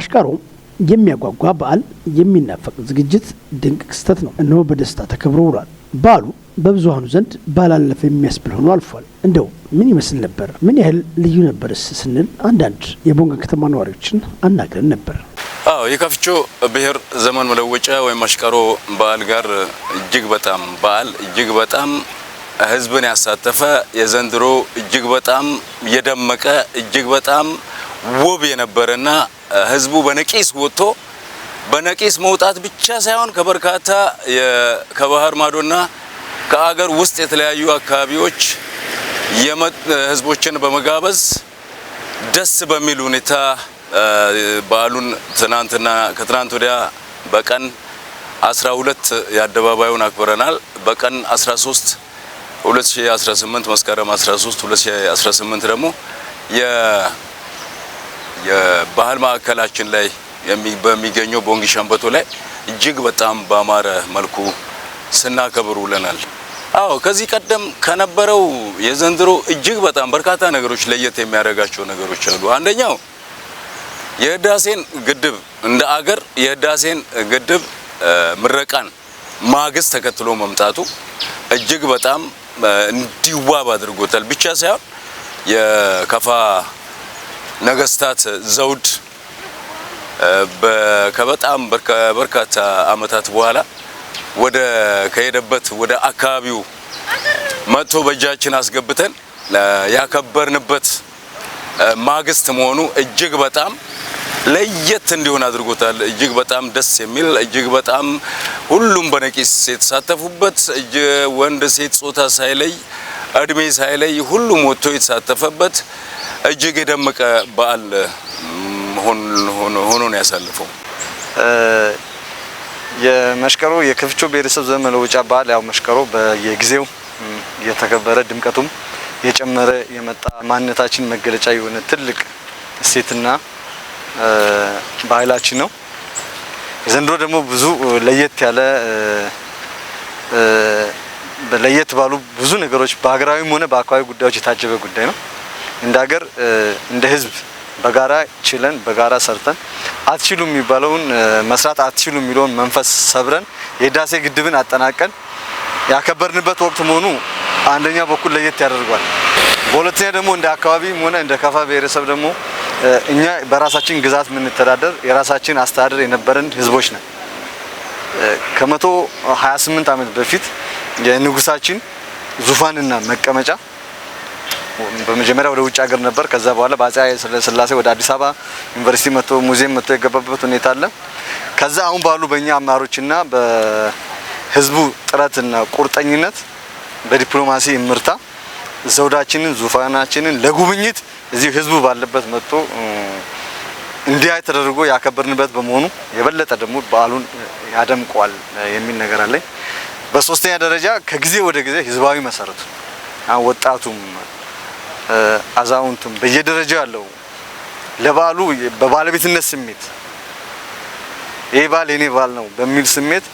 ማሽቃሮ የሚያጓጓ በዓል፣ የሚናፈቅ ዝግጅት፣ ድንቅ ክስተት ነው። እነሆ በደስታ ተከብሮ ውሏል። በዓሉ በብዙሃኑ ዘንድ ባላለፈ የሚያስብል ሆኖ አልፏል። እንደው ምን ይመስል ነበር? ምን ያህል ልዩ ነበርስ ስንል አንዳንድ የቦንጋ ከተማ ነዋሪዎችን አናግረን ነበር። አዎ፣ የካፍቾ ብሔር ዘመን መለወጫ ወይም አሽቃሮ በዓል ጋር እጅግ በጣም በዓል እጅግ በጣም ሕዝብን ያሳተፈ፣ የዘንድሮ እጅግ በጣም የደመቀ፣ እጅግ በጣም ውብ የነበረና ሕዝቡ በነቂስ ወጥቶ፣ በነቂስ መውጣት ብቻ ሳይሆን ከበርካታ ከባህር ማዶና ከአገር ውስጥ የተለያዩ አካባቢዎች ህዝቦችን በመጋበዝ ደስ በሚል ሁኔታ በዓሉን ትናንትና ከትናንት ወዲያ በቀን 12 የአደባባዩን አክብረናል። በቀን 13 2018፣ መስከረም 13 2018 ደግሞ የባህል ማዕከላችን ላይ በሚገኘው ቦንጊ ሸምበቶ ላይ እጅግ በጣም ባማረ መልኩ ስናከብር ውለናል። አዎ፣ ከዚህ ቀደም ከነበረው የዘንድሮ እጅግ በጣም በርካታ ነገሮች ለየት የሚያደርጋቸው ነገሮች አሉ። አንደኛው የህዳሴን ግድብ፣ እንደ አገር የህዳሴን ግድብ ምረቃን ማግስት ተከትሎ መምጣቱ እጅግ በጣም እንዲዋብ አድርጎታል። ብቻ ሳይሆን የከፋ ነገስታት ዘውድ ከበጣም በርካታ አመታት በኋላ ወደ ከሄደበት ወደ አካባቢው መጥቶ በእጃችን አስገብተን ያከበርንበት ማግስት መሆኑ እጅግ በጣም ለየት እንዲሆን አድርጎታል። እጅግ በጣም ደስ የሚል፣ እጅግ በጣም ሁሉም በነቂስ የተሳተፉበት፣ ወንድ ሴት ጾታ ሳይለይ፣ እድሜ ሳይለይ ሁሉም ወጥቶ የተሳተፈበት እጅግ የደመቀ በዓል ሆኖ ነው ያሳለፈው። የመሽቀሮ የክፍቾ ብሔረሰብ ዘመን መለወጫ በዓል ያው መሽቀሮ በየጊዜው እየተከበረ ድምቀቱም የጨመረ የመጣ ማንነታችን መገለጫ የሆነ ትልቅ እሴትና ባህላችን ነው። ዘንድሮ ደግሞ ብዙ ለየት ያለ፣ ለየት ባሉ ብዙ ነገሮች በሀገራዊም ሆነ በአካባቢ ጉዳዮች የታጀበ ጉዳይ ነው። እንደ ሀገር፣ እንደ ሕዝብ በጋራ ችለን፣ በጋራ ሰርተን፣ አትችሉ የሚባለውን፣ መስራት አትችሉ የሚለውን መንፈስ ሰብረን የህዳሴ ግድብን አጠናቀን ያከበርንበት ወቅት መሆኑ አንደኛ በኩል ለየት ያደርገዋል። በሁለተኛ ደግሞ እንደ አካባቢም ሆነ እንደ ከፋ ብሔረሰብ ደግሞ እኛ በራሳችን ግዛት የምንተዳደር፣ የራሳችን አስተዳደር የነበረን ህዝቦች ነን። ከ128 ዓመት በፊት የንጉሳችን ዙፋንና መቀመጫ በመጀመሪያ ወደ ውጭ ሀገር ነበር። ከዛ በኋላ በአፄ ኃይለ ሥላሴ ወደ አዲስ አበባ ዩኒቨርሲቲ መጥቶ፣ ሙዚየም መጥቶ የገባበት ሁኔታ አለ። ከዛ አሁን ባሉ በእኛ አመራሮችና በህዝቡ ጥረትና ቁርጠኝነት በዲፕሎማሲ እምርታ ዘውዳችንን፣ ዙፋናችንን ለጉብኝት እዚህ ህዝቡ ባለበት መጥቶ እንዲያይ ተደርጎ ያከበርንበት በመሆኑ የበለጠ ደግሞ በዓሉን ያደምቀዋል የሚል ነገር አለኝ። በሶስተኛ ደረጃ ከጊዜ ወደ ጊዜ ህዝባዊ መሰረቱ አሁን ወጣቱም አዛውንቱም በየደረጃው ያለው ለበዓሉ በባለቤትነት ስሜት፣ ይህ በዓል የኔ በዓል ነው በሚል ስሜት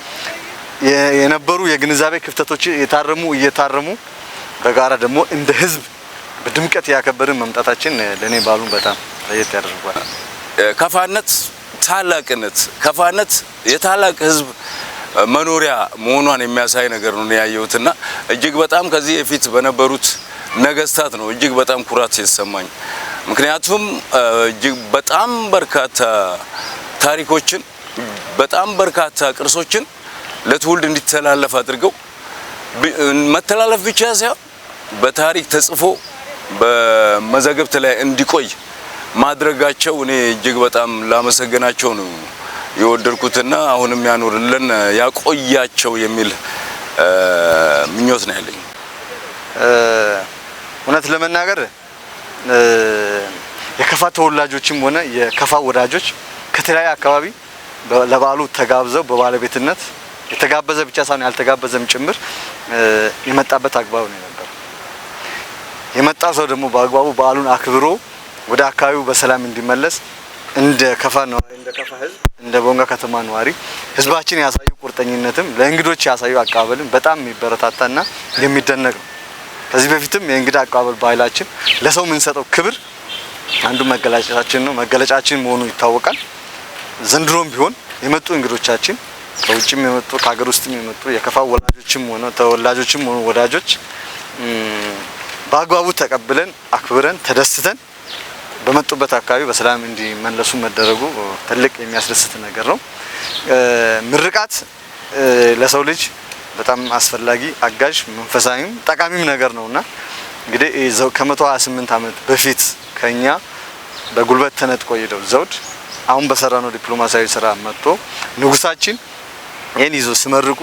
የነበሩ የግንዛቤ ክፍተቶች የታረሙ እየታረሙ በጋራ ደግሞ እንደ ህዝብ በድምቀት ያከበርን መምጣታችን ለእኔ በዓሉን በጣም ለየት ያደርገዋል። ከፋነት ታላቅነት፣ ከፋነት የታላቅ ህዝብ መኖሪያ መሆኗን የሚያሳይ ነገር ነው ያየሁትና እጅግ በጣም ከዚህ በፊት በነበሩት ነገስታት ነው እጅግ በጣም ኩራት የተሰማኝ። ምክንያቱም እጅግ በጣም በርካታ ታሪኮችን፣ በጣም በርካታ ቅርሶችን ለትውልድ እንዲተላለፍ አድርገው፣ መተላለፍ ብቻ ሳይሆን በታሪክ ተጽፎ በመዛግብት ላይ እንዲቆይ ማድረጋቸው እኔ እጅግ በጣም ላመሰግናቸው ነው የወደድኩትና አሁንም ያኖርልን ያቆያቸው የሚል ምኞት ነው ያለኝ። እውነት ለመናገር የከፋ ተወላጆችም ሆነ የከፋ ወዳጆች ከተለያየ አካባቢ ለበዓሉ ተጋብዘው በባለቤትነት የተጋበዘ ብቻ ሳይሆን ያልተጋበዘም ጭምር የመጣበት አግባብ ነው የነበረው። የመጣ ሰው ደግሞ በአግባቡ በዓሉን አክብሮ ወደ አካባቢው በሰላም እንዲመለስ እንደ ከፋ ነዋሪ፣ እንደ ከፋ ሕዝብ፣ እንደ ቦንጋ ከተማ ነዋሪ ሕዝባችን ያሳዩ ቁርጠኝነትም ለእንግዶች ያሳዩ አቀባበልም በጣም የሚበረታታና የሚደነቅ ነው። ከዚህ በፊትም የእንግዳ አቀባበል ባህላችን ለሰው የምንሰጠው ክብር አንዱ መገለጫችን ነው፣ መገለጫችን መሆኑ ይታወቃል። ዘንድሮም ቢሆን የመጡ እንግዶቻችን ከውጭም የመጡ ከሀገር ውስጥም የመጡ የከፋ ወላጆችም ሆነ ተወላጆችም ሆነ ወዳጆች በአግባቡ ተቀብለን አክብረን ተደስተን በመጡበት አካባቢ በሰላም እንዲመለሱ መደረጉ ትልቅ የሚያስደስት ነገር ነው። ምርቃት ለሰው ልጅ በጣም አስፈላጊ አጋዥ፣ መንፈሳዊም ጠቃሚም ነገር ነውና እንግዲህ ከ128 ዓመት በፊት ከኛ በጉልበት ተነጥቆ የሄደው ዘውድ አሁን በሰራነው ዲፕሎማሲያዊ ስራ መጥቶ ንጉሳችን ይህን ይዞ ሲመርቁ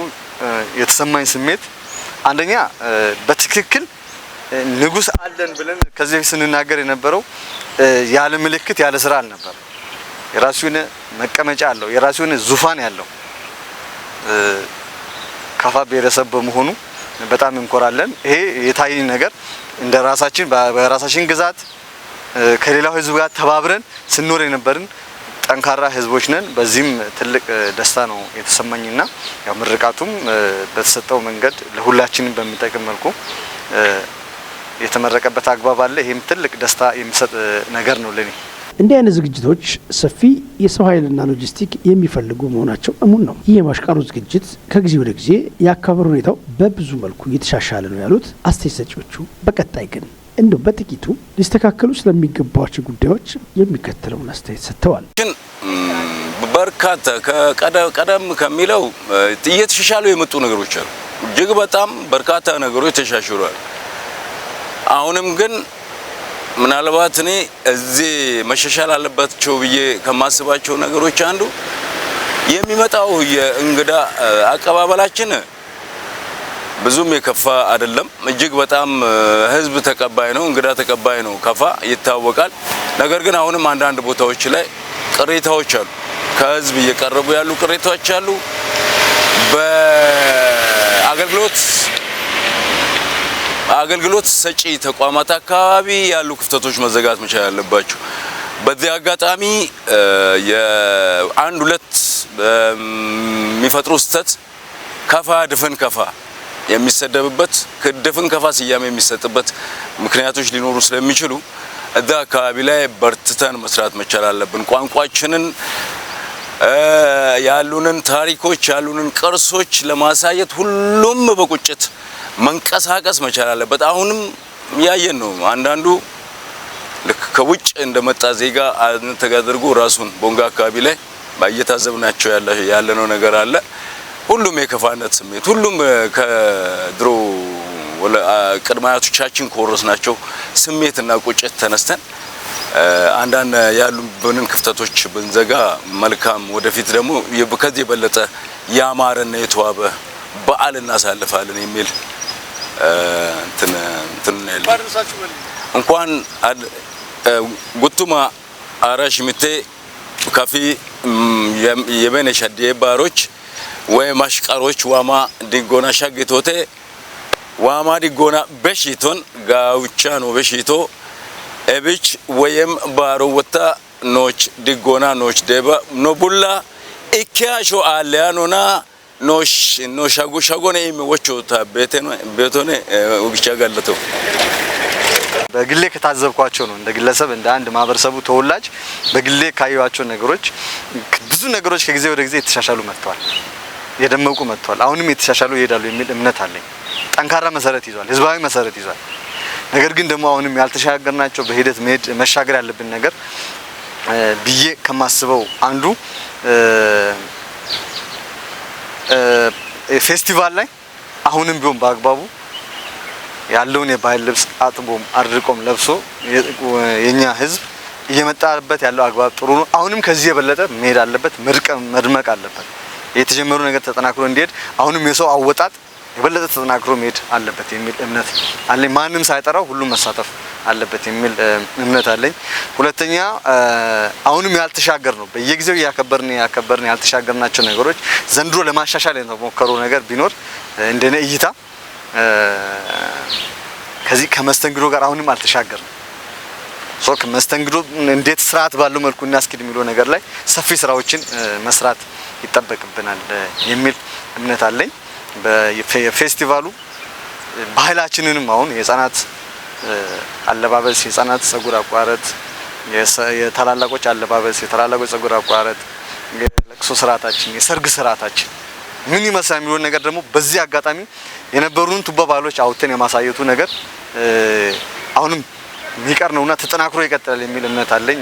የተሰማኝ ስሜት አንደኛ በትክክል ንጉስ አለን ብለን ከዚህ በፊት ስንናገር የነበረው ያለ ምልክት ያለ ስራ አልነበር። የራሱ የሆነ መቀመጫ አለው፣ የራሱ የሆነ ዙፋን ያለው ከፋ ብሔረሰብ በመሆኑ በጣም እንኮራለን። ይሄ የታየኝ ነገር እንደ ራሳችን በራሳችን ግዛት ከሌላው ህዝብ ጋር ተባብረን ስንኖር የነበርን ጠንካራ ህዝቦች ነን። በዚህም ትልቅ ደስታ ነው የተሰማኝና ያው ምርቃቱም በተሰጠው መንገድ ለሁላችንም በሚጠቅም መልኩ የተመረቀበት አግባብ አለ። ይሄም ትልቅ ደስታ የሚሰጥ ነገር ነው ለኔ። እንዲህ አይነት ዝግጅቶች ሰፊ የሰው ኃይልና ሎጂስቲክ የሚፈልጉ መሆናቸው እሙን ነው። ይህ የማሽቃሮ ዝግጅት ከጊዜ ወደ ጊዜ የአከባበር ሁኔታው በብዙ መልኩ እየተሻሻለ ነው ያሉት አስተያየት ሰጪዎቹ፣ በቀጣይ ግን እንደው በጥቂቱ ሊስተካከሉ ስለሚገባቸው ጉዳዮች የሚከተለውን አስተያየት ሰጥተዋል። በርካታ ቀደም ከሚለው እየተሻሻሉ የመጡ ነገሮች አሉ። እጅግ በጣም በርካታ ነገሮች ተሻሽሏል። አሁንም ግን ምናልባት እኔ እዚህ መሻሻል አለባቸው ብዬ ከማስባቸው ነገሮች አንዱ የሚመጣው የእንግዳ አቀባበላችን ብዙም የከፋ አይደለም። እጅግ በጣም ሕዝብ ተቀባይ ነው፣ እንግዳ ተቀባይ ነው። ከፋ ይታወቃል። ነገር ግን አሁንም አንዳንድ ቦታዎች ላይ ቅሬታዎች አሉ። ከሕዝብ እየቀረቡ ያሉ ቅሬታዎች አሉ። በአገልግሎት አገልግሎት ሰጪ ተቋማት አካባቢ ያሉ ክፍተቶች መዘጋት መቻል ያለባቸው። በዚህ አጋጣሚ የአንድ ሁለት በሚፈጥሩ ስህተት ከፋ ድፍን ከፋ የሚሰደብበት ድፍን ከፋ ስያሜ የሚሰጥበት ምክንያቶች ሊኖሩ ስለሚችሉ እዛ አካባቢ ላይ በርትተን መስራት መቻል አለብን። ቋንቋችንን ያሉንን ታሪኮች ያሉንን ቅርሶች ለማሳየት ሁሉም በቁጭት መንቀሳቀስ መቻል አለበት። አሁንም ያየን ነው። አንዳንዱ ልክ ከውጭ እንደመጣ ዜጋ ተጋድርጎ ራሱን ቦንጋ አካባቢ ላይ እየታዘብናቸው ያለነው ነገር አለ። ሁሉም የከፋነት ስሜት ሁሉም ከድሮ ቅድመ አያቶቻችን ከወረስናቸው ስሜትና ቁጭት ተነስተን አንዳንድ ያሉብንን ክፍተቶች ብንዘጋ መልካም፣ ወደፊት ደግሞ ከዚህ የበለጠ ያማረና የተዋበ በዓል እናሳልፋለን የሚል እንትን እንኳን ጉቱማ አራሽ ምቴ ካፊ የበነ ሸዴ ባሮች ወይ ማሽቃሮች ዋማ ዲጎና ሻግቶቴ ዋማ ዲጎና በሽቶን ጋውቻ ነው በሽቶ ኤብች ወይም ባሮ ወታ ኖች ዲጎና ኖች ደባ ኖቡላ ኢኪያሾ አለያኖና ኖሽ ኖ ሻጎ ሻጎነ የሚወቾታ ቤቴኖ ቤቶኔ ውግቻ ጋለቶ በግሌ ከታዘብኳቸው ነው። እንደ ግለሰብ እንደ አንድ ማህበረሰቡ ተወላጅ በግሌ ካየኋቸው ነገሮች ብዙ ነገሮች ከጊዜ ወደ ጊዜ የተሻሻሉ መጥተዋል፣ የደመቁ መጥተዋል። አሁንም የተሻሻሉ ይሄዳሉ የሚል እምነት አለኝ። ጠንካራ መሰረት ይዟል፣ ህዝባዊ መሰረት ይዟል። ነገር ግን ደግሞ አሁንም ያልተሻገርናቸው በሂደት መሄድ መሻገር ያለብን ነገር ብዬ ከማስበው አንዱ ፌስቲቫል ላይ አሁንም ቢሆን በአግባቡ ያለውን የባህል ልብስ አጥቦም አድርቆም ለብሶ የኛ ህዝብ እየመጣበት ያለው አግባብ ጥሩ ነው። አሁንም ከዚህ የበለጠ መሄድ አለበት፣ መድመቅ አለበት። የተጀመሩ ነገር ተጠናክሮ እንዲሄድ አሁንም የሰው አወጣጥ የበለጠ ተጠናክሮ መሄድ አለበት የሚል እምነት አለኝ። ማንም ሳይጠራው ሁሉም መሳተፍ አለበት የሚል እምነት አለኝ። ሁለተኛ አሁንም ያልተሻገር ነው በየጊዜው እያከበርን ያከበርን ያልተሻገርናቸው ነገሮች ዘንድሮ ለማሻሻል የተሞከሩ ነገር ቢኖር እንደኔ እይታ ከዚህ ከመስተንግዶ ጋር አሁንም አልተሻገርንም። so ከመስተንግዶ እንዴት ስርዓት ባለው መልኩ እናስኪድ የሚለው ነገር ላይ ሰፊ ስራዎችን መስራት ይጠበቅብናል የሚል እምነት አለኝ። በፌስቲቫሉ ባህላችንንም አሁን የህፃናት አለባበስ፣ የህፃናት ጸጉር አቋረጥ፣ የታላላቆች አለባበስ፣ የታላላቆች ጸጉር አቋረጥ፣ የለቅሶ ስርዓታችን፣ የሰርግ ስርዓታችን ምን ይመስላል የሚለውን ነገር ደግሞ በዚህ አጋጣሚ የነበሩን ቱባ ባህሎች አውጥተን የማሳየቱ ነገር አሁንም የሚቀር ነውና ተጠናክሮ ይቀጥላል የሚል እምነት አለኝ።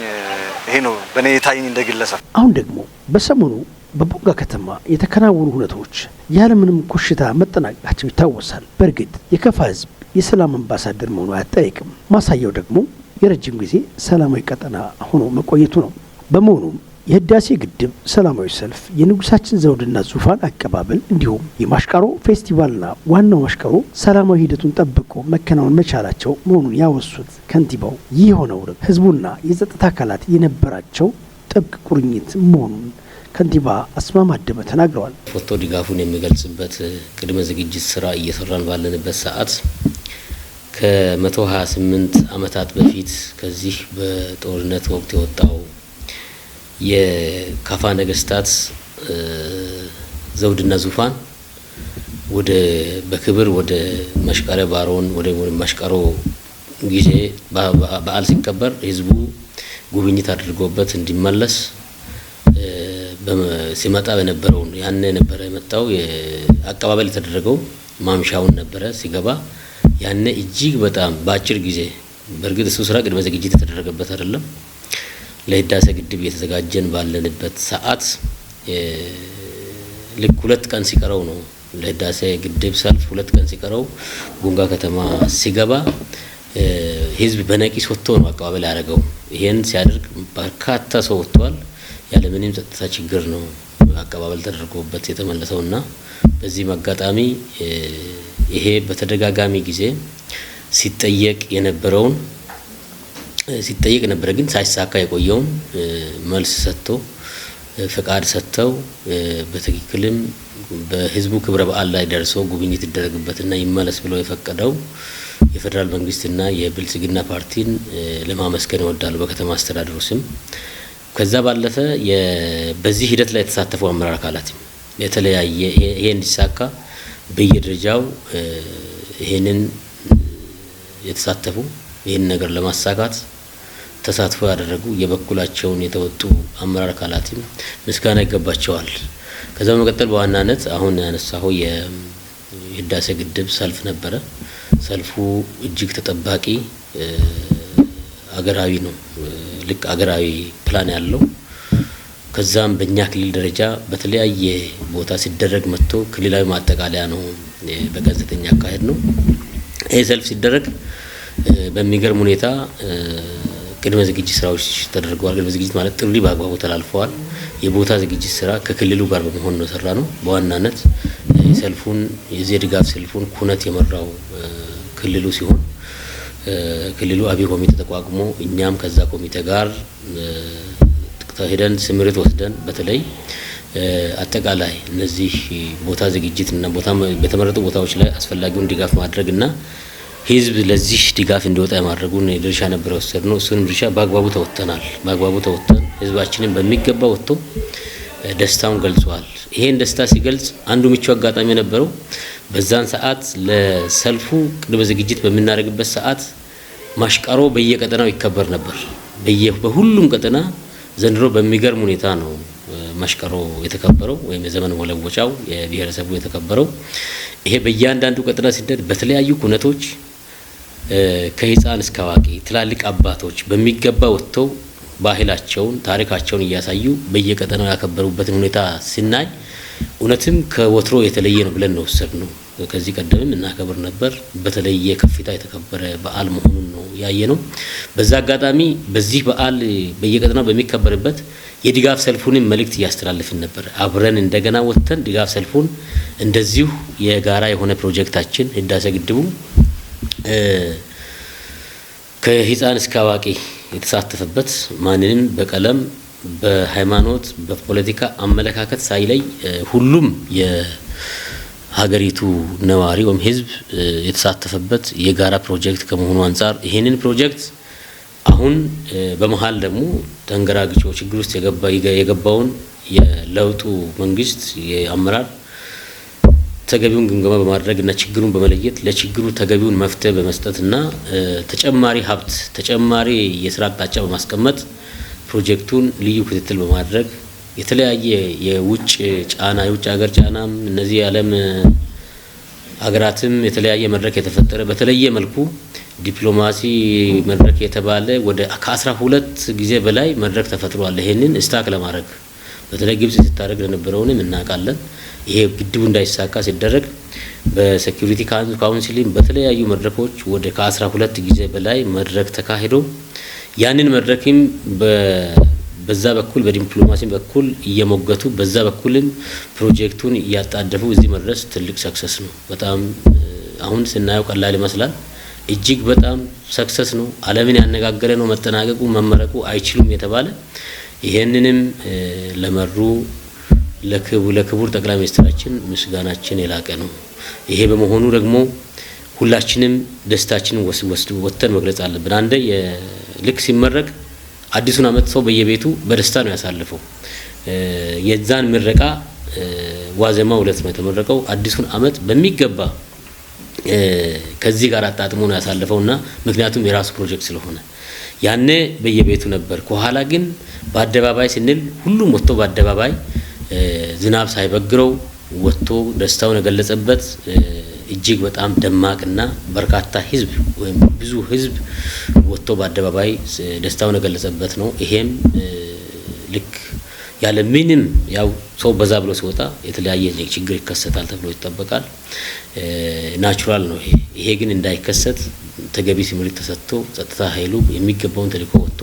ይሄ ነው በእኔ የታየኝ እንደ ግለሰብ። አሁን ደግሞ በሰሞኑ በቦንጋ ከተማ የተከናወኑ ሁነቶች ያለምንም ኮሽታ መጠናቀቃቸው ይታወሳል። በእርግጥ የከፋ ሕዝብ የሰላም አምባሳደር መሆኑ አያጠያይቅም። ማሳያው ደግሞ የረጅም ጊዜ ሰላማዊ ቀጠና ሆኖ መቆየቱ ነው። በመሆኑም የህዳሴ ግድብ ሰላማዊ ሰልፍ፣ የንጉሳችን ዘውድና ዙፋን አቀባበል እንዲሁም የማሽቃሮ ፌስቲቫልና ዋናው ማሽቃሮ ሰላማዊ ሂደቱን ጠብቆ መከናወን መቻላቸው መሆኑን ያወሱት ከንቲባው ይህ የሆነው ህዝቡና የጸጥታ አካላት የነበራቸው ጥብቅ ቁርኝት መሆኑን ከንቲባ አስማማ አደመ ተናግረዋል። ፎቶ ድጋፉን የሚገልጽበት ቅድመ ዝግጅት ስራ እየሰራን ባለንበት ሰዓት ከ128 ዓመታት በፊት ከዚህ በጦርነት ወቅት የወጣው የካፋ ነገስታት ዘውድና ዙፋን ወደ በክብር ወደ መሽቀረ ባሮን ወደ መሽቀሮ ጊዜ በዓል ሲከበር ህዝቡ ጉብኝት አድርጎበት እንዲመለስ ሲመጣ በነበረው ያን የነበረ የመጣው አቀባበል የተደረገው ማምሻውን ነበረ። ሲገባ ያነ እጅግ በጣም በአጭር ጊዜ፣ በእርግጥ እሱ ስራ ቅድመ ዝግጅት የተደረገበት አይደለም። ለህዳሴ ግድብ እየተዘጋጀን ባለንበት ሰዓት ልክ 2 ቀን ሲቀረው ነው፣ ለህዳሴ ግድብ ሰልፍ 2 ቀን ሲቀረው ቦንጋ ከተማ ሲገባ ህዝብ በነቂስ ወጥቶ ነው አቀባበል ያደረገው። ይሄን ሲያደርግ በርካታ ሰው ወጥቷል። ያለምንም ጸጥታ ችግር ነው አቀባበል ተደርጎበት የተመለሰውና በዚህ አጋጣሚ ይሄ በተደጋጋሚ ጊዜ ሲጠየቅ የነበረውን ሲጠየቅ ነበረ፣ ግን ሳይሳካ የቆየውን መልስ ሰጥቶ ፈቃድ ሰጥተው በትክክልም በህዝቡ ክብረ በዓል ላይ ደርሶ ጉብኝት ይደረግበትና ይመለስ ብሎ የፈቀደው የፌደራል መንግስትና የብልጽግና ፓርቲን ለማመስገን እወዳለሁ በከተማ አስተዳደሩ ስም። ከዛ ባለፈ በዚህ ሂደት ላይ የተሳተፉ አመራር አካላት የተለያየ ይሄ እንዲሳካ በየደረጃው ይሄንን የተሳተፉ ይሄን ነገር ለማሳካት ተሳትፎ ያደረጉ የበኩላቸውን የተወጡ አመራር አካላትም ምስጋና ይገባቸዋል። ከዛ በመቀጠል በዋናነት አሁን ያነሳው የህዳሴ ግድብ ሰልፍ ነበረ። ሰልፉ እጅግ ተጠባቂ አገራዊ ነው። ልክ አገራዊ ፕላን ያለው ከዛም በእኛ ክልል ደረጃ በተለያየ ቦታ ሲደረግ መጥቶ ክልላዊ ማጠቃለያ ነው በቀን 9 አካሄድ ነው። ይሄ ሰልፍ ሲደረግ በሚገርም ሁኔታ ቅድመ ዝግጅት ስራዎች ተደርገዋል። ቅድመ ዝግጅት ማለት ጥሪ በአግባቡ ተላልፈዋል። የቦታ ዝግጅት ስራ ከክልሉ ጋር በመሆን ነው የሰራነው። በዋናነት ሰልፉን የዚህ ድጋፍ ሰልፉን ኩነት የመራው ክልሉ ሲሆን ክልሉ አብይ ኮሚቴ ተቋቁሞ እኛም ከዛ ኮሚቴ ጋር ሄደን ስምሪት ወስደን በተለይ አጠቃላይ እነዚህ ቦታ ዝግጅት እና ቦታ በተመረጡ ቦታዎች ላይ አስፈላጊውን ድጋፍ ማድረግና ህዝብ ለዚህ ድጋፍ እንዲወጣ የማድረጉን ድርሻ ነበር የወሰድነው። እሱንም ድርሻ በአግባቡ ተወጥተናል። በአግባቡ ተወጥተን ህዝባችንን በሚገባ ወጥቶ ደስታውን ገልጿል። ይሄን ደስታ ሲገልጽ አንዱ ምቹ አጋጣሚ የነበረው በዛን ሰዓት ለሰልፉ ቅድመ ዝግጅት በምናደርግበት ሰዓት ማሽቃሮ በየቀጠናው ይከበር ነበር። በሁሉም ቀጠና ዘንድሮ በሚገርም ሁኔታ ነው ማሽቃሮ የተከበረው ወይም የዘመን መለወጫው የብሔረሰቡ የተከበረው። ይሄ በእያንዳንዱ ቀጠና ሲደረግ በተለያዩ ኩነቶች ከህፃን እስከ አዋቂ ትላልቅ አባቶች በሚገባ ወጥተው ባህላቸውን ታሪካቸውን እያሳዩ በየቀጠናው ያከበሩበትን ሁኔታ ስናይ እውነትም ከወትሮ የተለየ ነው ብለን ነው ወሰድነው። ከዚህ ቀደምም እናከብር ነበር፣ በተለየ ከፍታ የተከበረ በዓል መሆኑን ነው ያየነው። በዛ አጋጣሚ በዚህ በዓል በየቀጠናው በሚከበርበት የድጋፍ ሰልፉንም መልእክት እያስተላለፍን ነበር። አብረን እንደገና ወጥተን ድጋፍ ሰልፉን እንደዚሁ የጋራ የሆነ ፕሮጀክታችን ህዳሴ ግድቡ ከህፃን እስከ አዋቂ የተሳተፈበት ማንንም በቀለም በሃይማኖት በፖለቲካ አመለካከት ሳይለይ ሁሉም የሀገሪቱ ነዋሪ ወይም ህዝብ የተሳተፈበት የጋራ ፕሮጀክት ከመሆኑ አንፃር ይሄንን ፕሮጀክት አሁን በመሃል ደግሞ ተንገራግጮ ችግር ውስጥ የገባውን የለውጡ መንግስት የአመራር ተገቢውን ግምገማ በማድረግና ችግሩን በመለየት ለችግሩ ተገቢውን መፍትሄ በመስጠትና ተጨማሪ ሀብት ተጨማሪ የስራ አቅጣጫ በማስቀመጥ ፕሮጀክቱን ልዩ ክትትል በማድረግ የተለያየ የውጭ ጫና፣ የውጭ ሀገር ጫናም፣ እነዚህ የዓለም ሀገራትም የተለያየ መድረክ የተፈጠረ፣ በተለየ መልኩ ዲፕሎማሲ መድረክ የተባለ ወደ ከ12 ጊዜ በላይ መድረክ ተፈጥሯል። ይሄንን stuck ለማድረግ በተለይ ግብጽ ስታደርግ ለነበረውንም እናውቃለን። ይሄ ግድቡ እንዳይሳካ ሲደረግ በ Security Council ም በተለያዩ መድረኮች ወደ ከ12 ጊዜ በላይ መድረክ ተካሂዶ ያንን መድረክም በዛ በኩል በዲፕሎማሲ በኩል እየሞገቱ፣ በዛ በኩልም ፕሮጀክቱን እያጣደፉ እዚህ መድረስ ትልቅ success ነው። በጣም አሁን ስናየው ቀላል ይመስላል። እጅግ በጣም success ነው። ዓለምን ያነጋገረ ነው። መጠናቀቁ፣ መመረቁ አይችሉም የተባለ፣ ይሄንንም ለመሩ ለክቡር ጠቅላይ ሚኒስትራችን ምስጋናችን የላቀ ነው። ይሄ በመሆኑ ደግሞ ሁላችንም ደስታችንን ወጥተን መግለጽ አለብን። አንደ ልክ ሲመረቅ አዲሱን ዓመት ሰው በየቤቱ በደስታ ነው ያሳለፈው። የዛን ምረቃ ዋዜማው ዕለት ነው የተመረቀው። አዲሱን ዓመት በሚገባ ከዚህ ጋር አጣጥሞ ነው ያሳለፈውና ምክንያቱም የራሱ ፕሮጀክት ስለሆነ ያኔ በየቤቱ ነበር። ከኋላ ግን በአደባባይ ስንል ሁሉም ወጥቶ በአደባባይ ዝናብ ሳይበግረው ወጥቶ ደስታውን የገለጸበት እጅግ በጣም ደማቅና በርካታ ሕዝብ ወይም ብዙ ሕዝብ ወጥቶ በአደባባይ ደስታውን የገለጸበት ነው። ይሄም ልክ ያለ ምንም ያው ሰው በዛ ብሎ ሲወጣ የተለያየ ችግር ይከሰታል ተብሎ ይጠበቃል። Natural ነው ይሄ። ይሄ ግን እንዳይከሰት ተገቢ ስምሪት ተሰጥቶ፣ ጸጥታ ኃይሉ የሚገባውን ተልእኮ ወጥቶ፣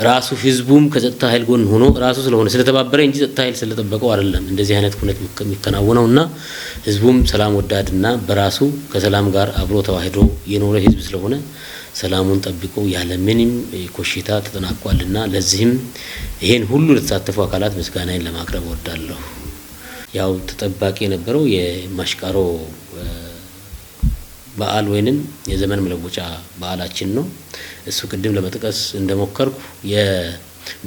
ራሱ ህዝቡም ከጸጥታ ኃይል ጎን ሆኖ ራሱ ስለሆነ ስለተባበረ እንጂ ጸጥታ ኃይል ስለጠበቀው አይደለም እንደዚህ አይነት ሁነት የሚከናወነው። እና ህዝቡም ሰላም ወዳድና በራሱ ከሰላም ጋር አብሮ ተዋህዶ የኖረ ህዝብ ስለሆነ ሰላሙን ጠብቆ ያለ ምንም ኮሽታ ተጠናቋልና ለዚህም ይሄን ሁሉ ለተሳተፉ አካላት ምስጋናዬን ለማቅረብ እወዳለሁ። ያው ተጠባቂ የነበረው የማሽቃሮ በዓል ወይንም የዘመን መለወጫ በዓላችን ነው። እሱ ቅድም ለመጥቀስ እንደሞከርኩ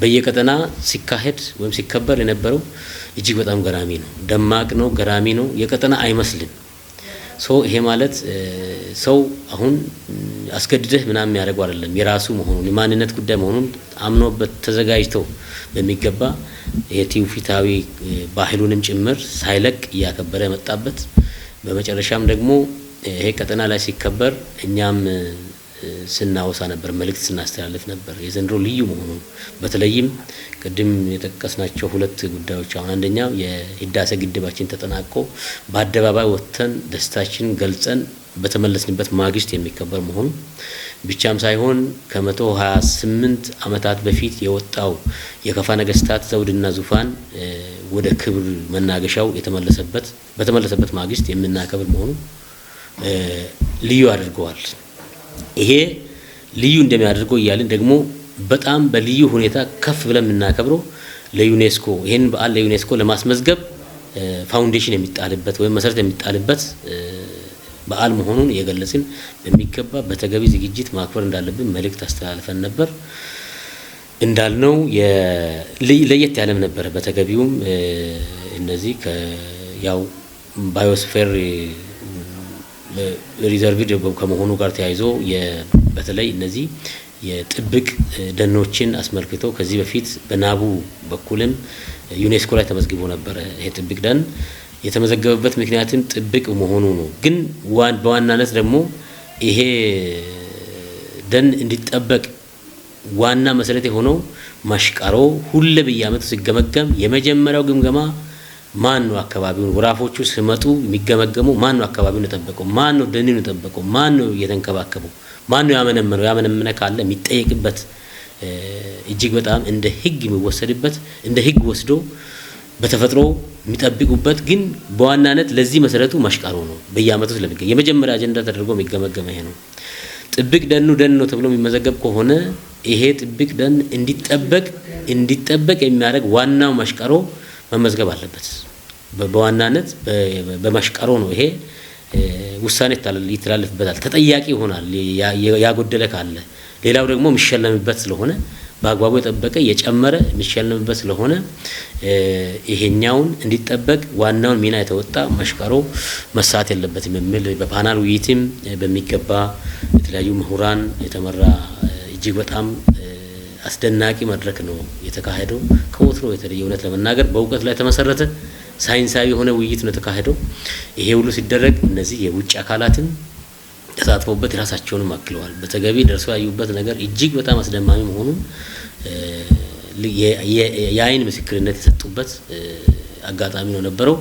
በየቀጠና ሲካሄድ ወይም ሲከበር የነበረው እጅግ በጣም ገራሚ ነው። ደማቅ ነው፣ ገራሚ ነው። የቀጠና አይመስልም። So ይሄ ማለት ሰው አሁን አስገድደህ ምናምን የሚያደርገው አይደለም። የራሱ መሆኑን፣ የማንነት ጉዳይ መሆኑን አምኖበት ተዘጋጅቶ በሚገባ የትውፊታዊ ባህሉንም ጭምር ሳይለቅ እያከበረ የመጣበት፣ በመጨረሻም ደግሞ ይሄ ቀጠና ላይ ሲከበር እኛም ስናወሳ ነበር፣ መልእክት ስናስተላልፍ ነበር። የዘንድሮ ልዩ መሆኑን በተለይም ቅድም የጠቀስናቸው ሁለት ጉዳዮች፣ አሁን አንደኛው የህዳሴ ግድባችን ተጠናቆ በአደባባይ ወጥተን ደስታችን ገልጸን በተመለስንበት ማግስት የሚከበር መሆኑ ብቻም ሳይሆን ከ128 ዓመታት በፊት የወጣው የከፋ ነገስታት ዘውድና ዙፋን ወደ ክብር መናገሻው በተመለሰበት ማግስት የምናከብር መሆኑ ልዩ አድርገዋል። ይሄ ልዩ እንደሚያደርገው እያልን ደግሞ በጣም በልዩ ሁኔታ ከፍ ብለን የምናከብረው ለዩኔስኮ ይህን በዓል ለዩኔስኮ ለማስመዝገብ foundation የሚጣልበት ወይም መሰረት የሚጣልበት በዓል መሆኑን የገለጽን በሚገባ በተገቢ ዝግጅት ማክበር እንዳለብን መልእክት አስተላልፈን ነበር። እንዳልነው ለየት ያለም ነበረ። በተገቢውም እነዚህ ያው biosphere reserved ከመሆኑ ጋር ተያይዞ በተለይ እነዚህ የጥብቅ ደኖችን አስመልክቶ ከዚህ በፊት በናቡ በኩልም ዩኔስኮ ላይ ተመዝግቦ ነበረ። ይሄ ጥብቅ ደን የተመዘገበበት ምክንያትም ጥብቅ መሆኑ ነው። ግን በዋናነት ደግሞ ይሄ ደን እንዲጠበቅ ዋና መሰረት የሆነው ማሽቃሮ ሁሌ በየዓመቱ ሲገመገም የመጀመሪያው ግምገማ ማን ነው አካባቢውን፣ ወራፎቹ ሲመጡ የሚገመገመው ማን ነው፣ አካባቢውን የጠበቀው ማን ነው፣ ደኑን የጠበቀው ማን ነው፣ እየተንከባከበው ማን ነው፣ ያመነመነው፣ ያመነመነ ካለ የሚጠየቅበት፣ እጅግ በጣም እንደ ሕግ የሚወሰድበት፣ እንደ ሕግ ወስዶ በተፈጥሮ የሚጠብቁበት፣ ግን በዋናነት ለዚህ መሰረቱ ማሽቃሮ ነው። በየዓመቱ ስለሚገኝ የመጀመሪያ አጀንዳ ተደርጎ የሚገመገመ ይሄ ነው። ጥብቅ ደኑ ደን ነው ተብሎ የሚመዘገብ ከሆነ ይሄ ጥብቅ ደን እንዲጠበቅ የሚያደርግ ዋናው ማሽቃሮ መመዝገብ አለበት። በዋናነት በማሽቃሮ ነው ይሄ ውሳኔ ይተላለፍበታል፣ ተጠያቂ ይሆናል ያጎደለ ካለ። ሌላው ደግሞ የሚሸለምበት ስለሆነ፣ በአግባቡ የጠበቀ፣ የጨመረ የሚሸለምበት ስለሆነ ይሄኛውን እንዲጠበቅ ዋናውን ሚና የተወጣ መሽቀሮ መሳት የለበትም የሚል በፓናል ውይይትም በሚገባ የተለያዩ ምሁራን የተመራ እጅግ በጣም አስደናቂ መድረክ ነው የተካሄደው። ከወትሮ የተለየ እውነት ለመናገር በእውቀት ላይ ተመሰረተ ሳይንሳዊ የሆነ ውይይት ነው የተካሄደው። ይሄ ሁሉ ሲደረግ እነዚህ የውጭ አካላትም ተሳትፎበት የራሳቸውንም አክለዋል። በተገቢ ደርሶ ያዩበት ነገር እጅግ በጣም አስደማሚ መሆኑን የአይን ምስክርነት የሰጡበት አጋጣሚ ነው ነበረው።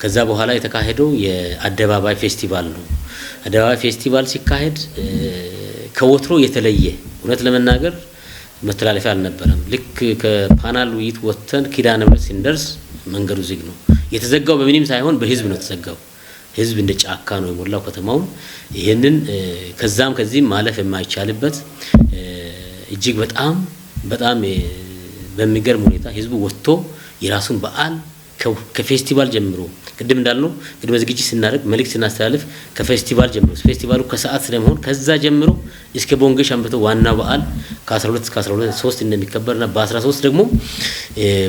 ከዛ በኋላ የተካሄደው የአደባባይ ፌስቲቫል ነው። አደባባይ ፌስቲቫል ሲካሄድ ከወትሮ የተለየ እውነት ለመናገር መተላለፊያ አልነበረም። ልክ ከፓናል ውይይት ወጥተን ኪዳነ ምሕረት ስንደርስ መንገዱ ዝግ ነው። የተዘጋው በምንም ሳይሆን በህዝብ ነው የተዘጋው። ህዝብ እንደ ጫካ ነው የሞላው ከተማውን። ይሄንን ከዛም ከዚህም ማለፍ የማይቻልበት እጅግ በጣም በጣም በሚገርም ሁኔታ ህዝቡ ወጥቶ የራሱን በዓል ከፌስቲቫል ጀምሮ ቅድም እንዳልነው ቅድመ ዝግጅት ስናደርግ መልእክት ስናስተላልፍ ከፌስቲቫል ጀምሮ ፌስቲቫሉ ከሰዓት ስለመሆን ከዛ ጀምሮ እስከ ቦንጌ ሸምበቶ ዋና በዓል ከ12 እስከ 13 እንደሚከበርና በ13 ደግሞ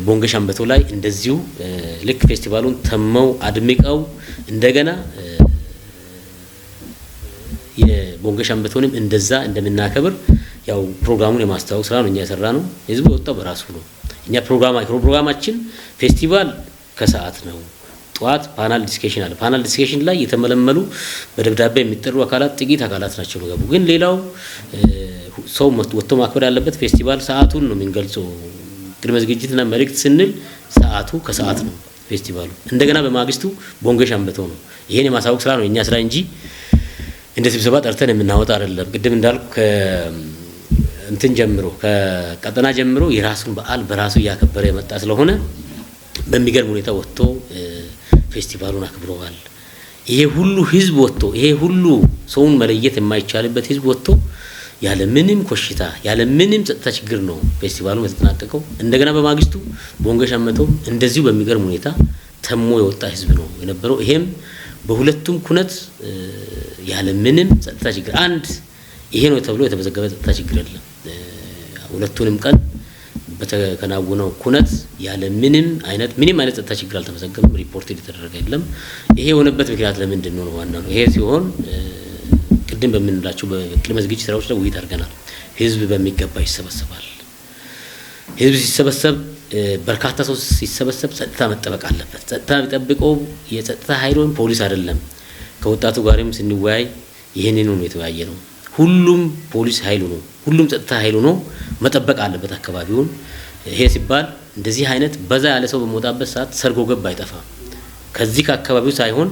ቦንጌ ሸምበቶ ላይ እንደዚሁ ልክ ፌስቲቫሉን ተመው አድምቀው እንደገና የቦንጌ ሸምበቶንም እንደዛ እንደምናከብር ያው ፕሮግራሙን የማስተዋወቅ ስራ ነው እኛ የሰራነው። ህዝቡ የወጣው በራሱ ነው። እኛ ፕሮግራማችን ፌስቲቫል ከሰዓት ነው። ጠዋት panel discussion አለ። Panel discussion ላይ የተመለመሉ በደብዳቤ የሚጠሩ አካላት ጥቂት አካላት ናቸው የሚገቡ። ግን ሌላው ሰው ወጥቶ ማክበር ያለበት ፌስቲቫል ሰዓቱን ነው የምንገልጸው። ቅድመ ዝግጅትና መልእክት ስንል ሰዓቱ ከሰዓት ነው ፌስቲቫሉ። እንደገና በማግስቱ ቦንጌ ሸምበቶ ነው። ይሄን የማሳወቅ ስራ ነው የኛ ስራ እንጂ እንደ ስብሰባ ጠርተን የምናወጣ አይደለም። ቅድም እንዳልኩ ከእንትን ጀምሮ ከቀጠና ጀምሮ የራሱን በዓል በራሱ እያከበረ የመጣ ስለሆነ በሚገርም ሁኔታ ወጥቶ ፌስቲቫሉን አክብረዋል። ይሄ ሁሉ ህዝብ ወጥቶ ይሄ ሁሉ ሰውን መለየት የማይቻልበት ህዝብ ወጥቶ ያለ ምንም ኮሽታ ያለ ምንም ጸጥታ ችግር ነው ፌስቲቫሉ የተጠናቀቀው። እንደገና በማግስቱ ቦንጌ ሸምበቶ እንደዚሁ በሚገርም ሁኔታ ተሞ የወጣ ህዝብ ነው የነበረው። ይሄም በሁለቱም ኩነት ያለ ምንም ጸጥታ ችግር አንድ ይሄ ነው ተብሎ የተመዘገበ ጸጥታ ችግር የለም። ሁለቱንም ቀን በተከናወነው ኩነት ያለ ምንም አይነት ጸጥታ ችግር አልተመዘገበም። ሪፖርት የተደረገ የለም። ይሄ የሆነበት ምክንያት ለምንድን ነው? ዋናው ነው። ይሄ ሲሆን ቅድም በምንላቸው በቅድመ ዝግጅት ስራዎች ላይ ውይይት አድርገናል። ህዝብ በሚገባ ይሰበሰባል። ህዝብ ሲሰበሰብ በርካታ ሰው ሲሰበሰብ ጸጥታ መጠበቅ አለበት። ጸጥታ የሚጠብቀው የጸጥታ ኃይል ወይም ፖሊስ አይደለም። ከወጣቱ ጋርም ስንወያይ ይህንን ነው የተወያየነው። ሁሉም ፖሊስ ኃይሉ ነው፣ ሁሉም ጸጥታ ኃይሉ ነው መጠበቅ አለበት አካባቢውን። ይሄ ሲባል እንደዚህ አይነት በዛ ያለ ሰው በመውጣበት ሰዓት ሰርጎ ገብ አይጠፋም። ከዚህ ከአካባቢው ሳይሆን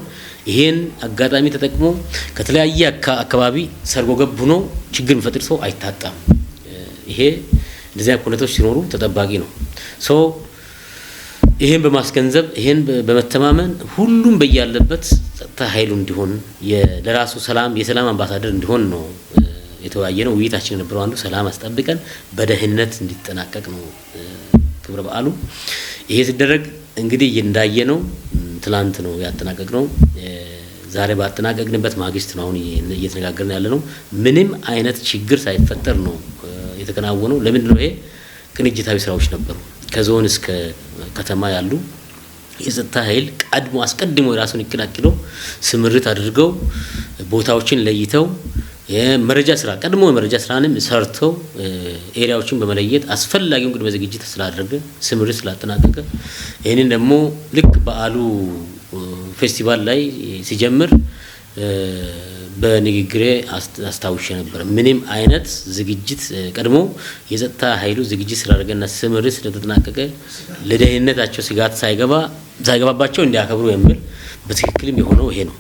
ይሄን አጋጣሚ ተጠቅሞ ከተለያየ አካባቢ ሰርጎ ገብ ሆኖ ችግር የሚፈጥር ሰው አይታጣም። ይሄ እንደዚህ አይነት ሁኔታዎች ሲኖሩ ተጠባቂ ነው። So ይሄን በማስገንዘብ ይሄን በመተማመን ሁሉም በያለበት ጸጥታ ኃይሉ እንዲሆን ለራሱ ሰላም የሰላም አምባሳደር እንዲሆን ነው የተወያየነው። ውይይታችን የነበረው አንዱ ሰላም አስጠብቀን በደህንነት እንዲጠናቀቅ ነው ክብረ በዓሉ። ይሄ ሲደረግ እንግዲህ እንዳየነው ትላንት ነው ያጠናቀቅነው። ዛሬ ባጠናቀቅንበት ማግስት ነው አሁን እየተነጋገርን ያለነው። ምንም አይነት ችግር ሳይፈጠር ነው የተከናወነው። ለምንድን ነው ይሄ? ቅንጅታዊ ስራዎች ነበሩ። ከዞን እስከ ከተማ ያሉ የጸጥታ ኃይል ቀድሞ አስቀድሞ የራሱን እቅድ አቅዶ ስምሪት አድርገው ቦታዎችን ለይተው የመረጃ ስራ ቀድሞ የመረጃ ስራንም ሰርተው area ዎችን በመለየት አስፈላጊውን ቅድመ ዝግጅት ስላደረገ ስምሪት ስላጠናቀቀ ይሄንን ደግሞ ልክ በዓሉ ፌስቲቫል ላይ ሲጀምር በንግግሬ አስታውሼ ነበር። ምንም አይነት ዝግጅት ቀድሞ የጸጥታ ኃይሉ ዝግጅት ስላደረገና ስምሪት ስለተጠናቀቀ ለደህንነታቸው ስጋት ሳይገባባቸው እንዲያከብሩ የሚል በትክክልም የሆነው ይሄ ነው።